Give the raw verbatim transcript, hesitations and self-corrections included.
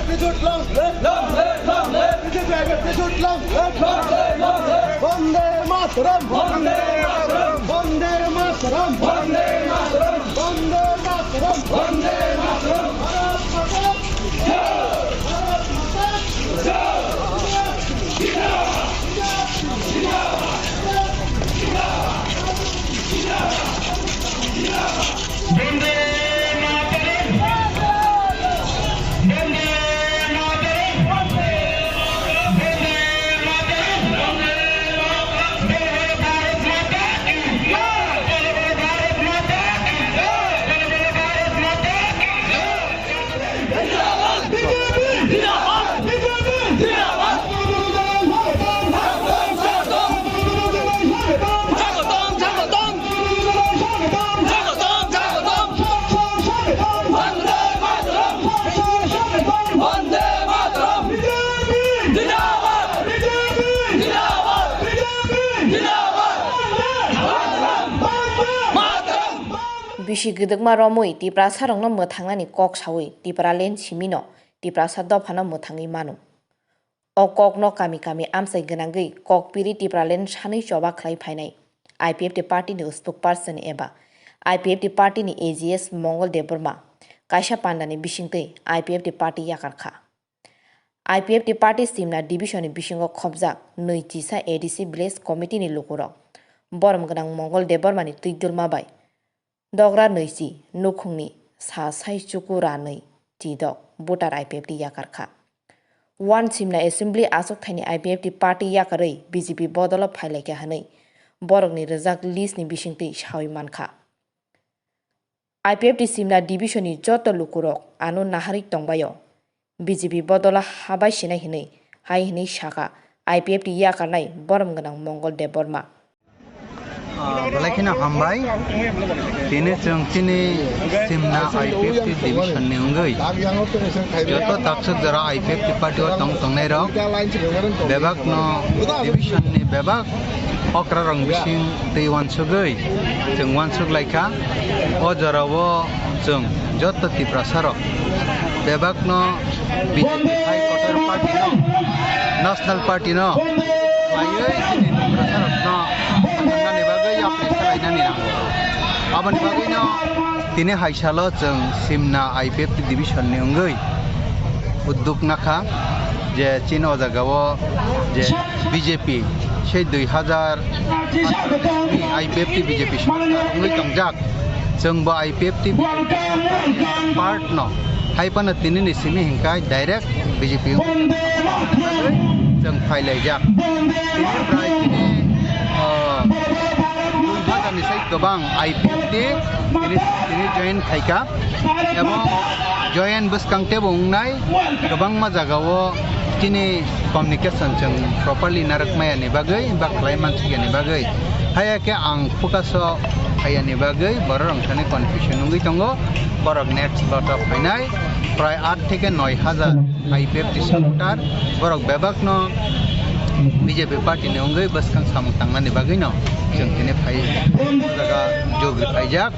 Long live, long live, long live. B J P driver, long live, long live, long live. Vande Mataram, Vande Mataram, Vande Mataram, Vande Mataram, Vande Mataram, Vande Mataram. Bharat Mata ki jai, Bharat Mata ki jai. Vande Mataram! Vande Mataram! Vande Mataram! Bol Bol Bharat Mata ki jai! Bol Bol Bharat Mata ki jai! Bol Bol Bharat Mata ki jai! Bisi gwdwkma romwi Tiprasarokno mwthangnani kok sawi Tipraland simino Tiprasa dophano mwthangwi mano. O kokno kami kami amchai gwnangwi kokpiri Tipraland sanwi choba khlai phainai I P F T party ni spokesperson eba I P F T party ni A G S Mongol Debbarma kaisa pandani bisingtwi I P F T party yakar kha. I P F T party Simna division ni bisingo khopjak nwi chisa A D C village committee ni lukurok borom gwnang Mongol Debbarma ni twidulma bai Dogra nwichi nukhungni sa sai chuku ranwi chidok voter I P F T yakar kha. One Simna Assembly achukthaini I P F T party yakarwi B J P bodolo phailaikha hwnwi borokni rwjak list ni bisingtwi sawi mankha. I P F T Simna division ni joto lukurok ano naharwi tongbaio. B J P bodolo habai sinai hinwi hai hinwi sakha I P F T yakarnai borom gwnang Mongol Debbarma. Ah, belai kheno hambai. Tini chwng chini Simna I P F T division ni wngwi joto taksuk jora I P F T party o tong tongnai rok bebak no division ni bebak okra rok bising twi uansugwi chwng uansuk laikha. O jora o chwng joto Tiprasa rok bebak no B J P hai kotor party no, National Party no, phaiwi chini Tiprasa rok no thangna ni bagwi yapri salainani nango. Aboni bagwi no tini hai salo chwng Simna I P F T division ni wngwi udduk nakha je chini o jaga o je B J P sei dui hazar I P F T B J P sorkar wngwi tongjak. Chwng bo I P F T part no, hai phano tini ni simi hingkha direct B J P chwng phailaijak. Tini prai tini, ah, dui hazar ni sai kwbang I P F T tini, tini join khaikha. Ebo join bwskang tebo wngnai kwbangma jagao chini communication chwng properly narwk maya ni bagwi ba khlai manthokya ni bagwi. Haya khe ang focus o phaiya ni bagwi borok rok thani confusion wngwi tongo. Borok next vote o phainai prai aat theke noi hazar I P F T supporter, borok bebak no B J P party ni wngwi bwskang samung tangnani bagwi no chwng tini phai jaga jogri phaijak.